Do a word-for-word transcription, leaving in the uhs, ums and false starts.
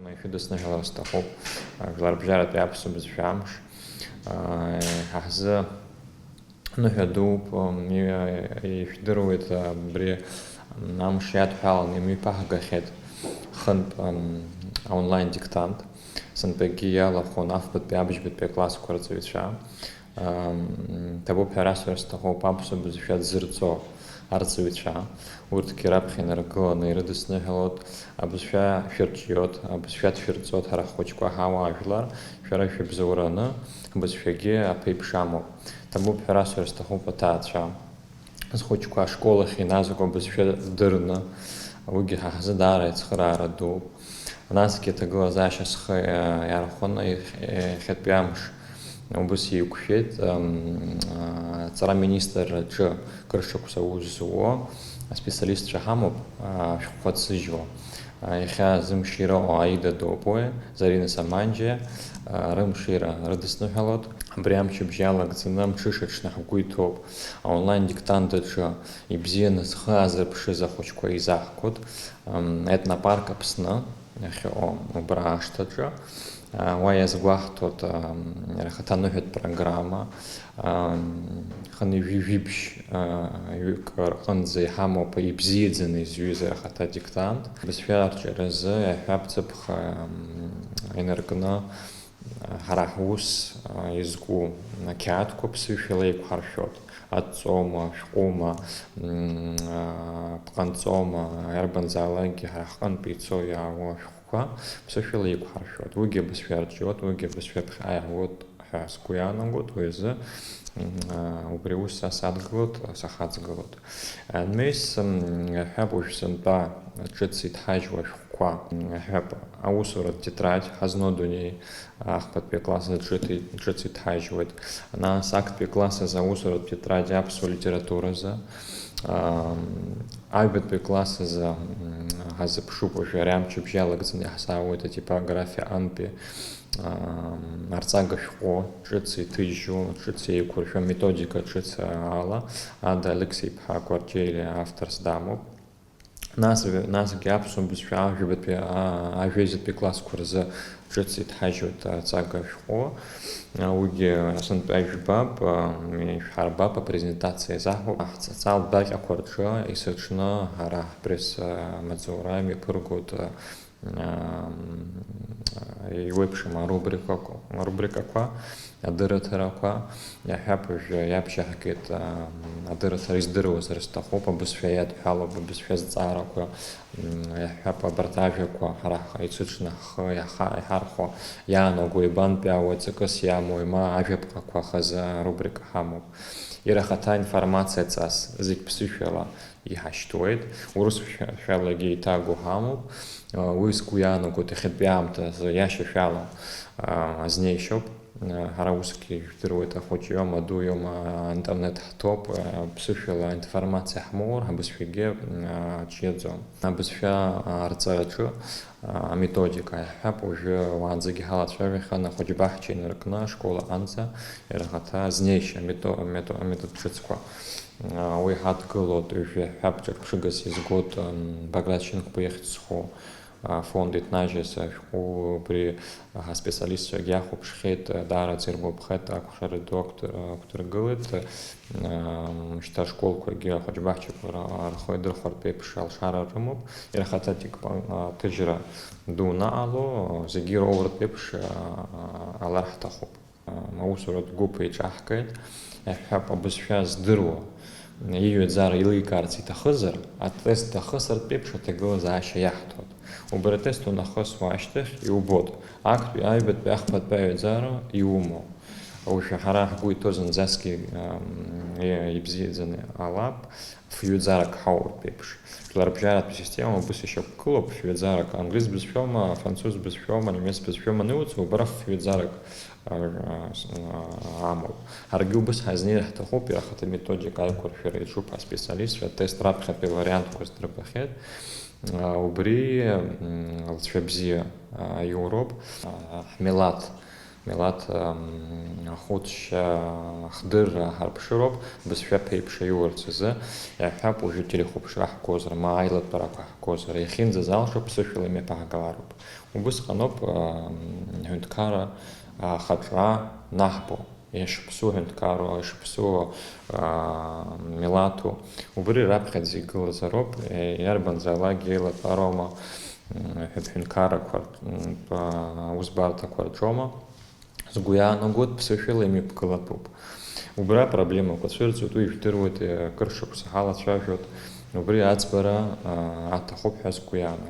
Ишәыдысныҳәалар сҭахуп, жәларбжьаратәи аԥсуа бызшәа амш. Ҳа ҳзы ныҳәа дууп, ишәдыруеит, абри амш иадҳәаланы имҩаԥаҳгахьеит хынтә онлайн диктант. Сынтәагьы иалахәын афбатәи абыжьбатәи аклассқәа рҵаҩцәа. Ҭабуп ҳәа расҳәар сҭахуп аԥсуа бызшәа дзырҵо арҵаҩцәа. Урҭгьы раԥхьа инаргыланы ирыдысныҳәалоит, абызшәа шәырҿиоит, абызшәа дшәырҵоит, ҳара ҳхәыҷқәа ҳауаажәлар, шәара шәыбзоураны ҳбызшәагьы аԥеиԥш амоуп. Ҭабуп ҳәа расҳәар сҭахуп аҭаацәа. Зхәыҷқәа ашкол ахь иназго абызшәа дырны, уигьы ҳа ҳзы даара ицхыраара дууп. Насгьы аҭагылазаашьа схы иархәаны иахьатәи амш убыс еиқәшәеит. Аҵара министрраҿы кыр шықәса аус зуо аспециалистцәа ҳамоуп, ашәҟәқәа ҭзыжьуа. Иахьа зымшира ыҟоу Аида Добуа, Зарина Саманџьиа, рымшира рыдысныҳәалоит. Абри амчыбжь иалагӡаны амҽышаҽны ҳгәы иҭоуп. Аонлайн диктант аҿы ибзианы зхы аазырԥшыз ахәыҷқәа еизаҳгоит. Етнопарк Аԥсны ахьыҟоу убра ашҭаҿы. Уа иазгәаҳҭоит иара ихаҭа аныҳәатә программа. Хынҩажәи жәибжь ҩык рҟынӡа иҳамоуп ибзиаӡаны изҩыз иара ихаҭа диктант. Бызшәа арҿиаразы иаҳҳәап, ҵыԥх инаркны ҳара ҳус изку ақьаадқәа ԥсышәала еиқәҳаршәоит. Аҵоума, ашәҟәыма, ԥҟанҵоума, иарбанзаалакгьы ҳара ҳҟынтә ицо иаауа ашәҟәқәа ԥсышәала еиқәҳаршәоит. Уигьы абызшәа арҿиоит, уигьы абызшәа ԥхьаҟа иаауеит ҳәа сгәы иаанагоит, уи азы убри аус са садгылоит, сахаҵгылоит. Анмес, ҳәап, уажә сынтәа ҿыц иҭҳажьуа ашәҟәқәа, ҳәап, аусуратә тетрадь, ҳазну адунеи, ахԥатәи акласс азы ҿыц иҭҳажьуеит. Нас актәи акласс азы аусуратә тетрадь аԥсуа литературазы, аҩбатәи акласс азы ҳазыԥшуп, уажәы ари амчыбжь иалагӡаны иаҳзаауеит атипографиа антәи арҵага шәҟәы, ҿыц иҭыжьу, ҿыц еиқәыршәо, методика ҿыц ала, Ада Алықьса-иԥҳа Кәарҷелиа авторс дамоуп. Нас, насгьы аԥсуа бызшәа ажәабатәи, а, ажәеизатәи классқәа рзы ҿыц иҭҳажьуеит арҵага шәҟәы. Уигьы сынтәа ижәбап, ишәҳарбап, апрезентациа иазаҳуп. Ҳсоциалтә даҟьақәа рҿы есыҽны ҳара ҳпресс маҵзура имҩаԥыргоит, еиуеиԥшым арубрикақәа, арубрикақәа, адырраҭарақәа. Иаҳҳәап, уажәы иабжьаҳгеит, адырраҭара издыруазар сҭахуп, абызшәа иадҳәалоуп, абызшәа зҵаарақәа, иаҳҳәап, абарҭ ажәақәа ҳара ицәыҽны ҳхы иаха-, иҳархәо иаанаго, ибантәи ауаҩ ҵакыс иамои, ма ажәаԥҟақәа хазы арубрика ҳамоуп. Иара ахаҭа информациаҵас зегь ԥсышәала иҳашьҭуеит, урысшәалагьы еиҭаго ҳамоуп. Уи сгәы иаанагоит, иахьатәи аамҭазы иашьашәала азнеишьоуп. Ҳара усгьы ижәдыруеит, ахәыҷ иоума, аду иоума, аинтернет ҳҭоуп, ԥсышәала аинформациа ҳмоур, ҳабызшәагьы ҿиаӡом. Абызшәа арҵараҿы аметодика иаҳҳәап, уажәы уаанӡагьы ҳалацәажәахьан ахәыҷбаҳча инаркны ашкол аҟынӡа иара ахаҭа азнеишьа амето-, амето-, аметод ҿыцқәа. Уи ҳадгылоит ҩажәи ҳәа ԥҽык ԥшыгас изгоит, Баграт Шьынқәба ихьӡ зху афонд иҭнажьыз ашәҟәы. Убри ҳаспециалистцәагьы иахәаԥшхьеит, даараӡа иргәаԥхеит, акәашара ду ақәдыргылеит. Шьҭа ашколқәагьы ахәыҷбаҳчақәа рхы идырхәартә еиԥш алшара рымоуп. Иара ахаҭа ҭыжьра дуны ало, зегьы ироуртә еиԥш ҟалар ҳҭахуп. Аусуратә гәыԥ еиҿаҳкааит, иаҳҳәап, абызшәа здыруа иҩаӡара еиликаарц иҭахызар, атест ахысыртә еиԥш аҭагылазаашьа иаҳҭоит. Убри атест унахысуа ашьҭахь иубоит, актәи, аҩбатәи, ахԥатәи аҩаӡара иумоу. Уажәы ҳара ҳгәы иҭоу зынӡаскгьы, ам, ибзиаӡаны ҟалап, фҩыӡарак ҳауартә еиԥш. Жәларбжьаратәи асистема убыс ишьақәгылоуп, фҩыӡарак англис бызшәоума, афранцуз бызшәоума, немец бызшәоума аниуцо, убра фҩыӡарак, а, а, с-, а, амоуп. Ҳаргьы убыс ҳазнеир ҳҭахуп, иара ахаҭа методика аиқәыршәара иаҿуп ҳаспециалистцәа, атест раԥхьатәи авариантқәа здырбахьеит. А, убри, м, лҵшәа бзиа, а, иуроуп. А, ҳмилаҭ Милаҭ ахәыцшьа ахдырра ҳарԥшыроуп, бызшәа ԥеиԥш аиурц азы. Иаҳҳәап, уажәы телехәаԥшра ҳгозар, ма аилатәарақәа ҳгозар, иахьынӡазалшо ԥсышәала имҩаԥаҳгалароуп. Убысҟаноуп аҳәынҭқарра ахаҿра наҳбо, ишԥсу ҳәынҭқарроу, ишԥсу милаҭу. Убри раԥхьаӡа игылазароуп, иарбанзаалакгьы еилатәароума, ҳәынҭқаррақәа ртә аусбарҭақәа рҿоума. Сгәы иаанагоит, ԥсышәала имҩаԥгылатәуп. Убра апроблемақәа цәырҵуеит, уи ижәдыруеит, акыр шықәса ҳалацәажәоит. Убри аӡбара аҭахуп ҳәа сгәы иаанагоит.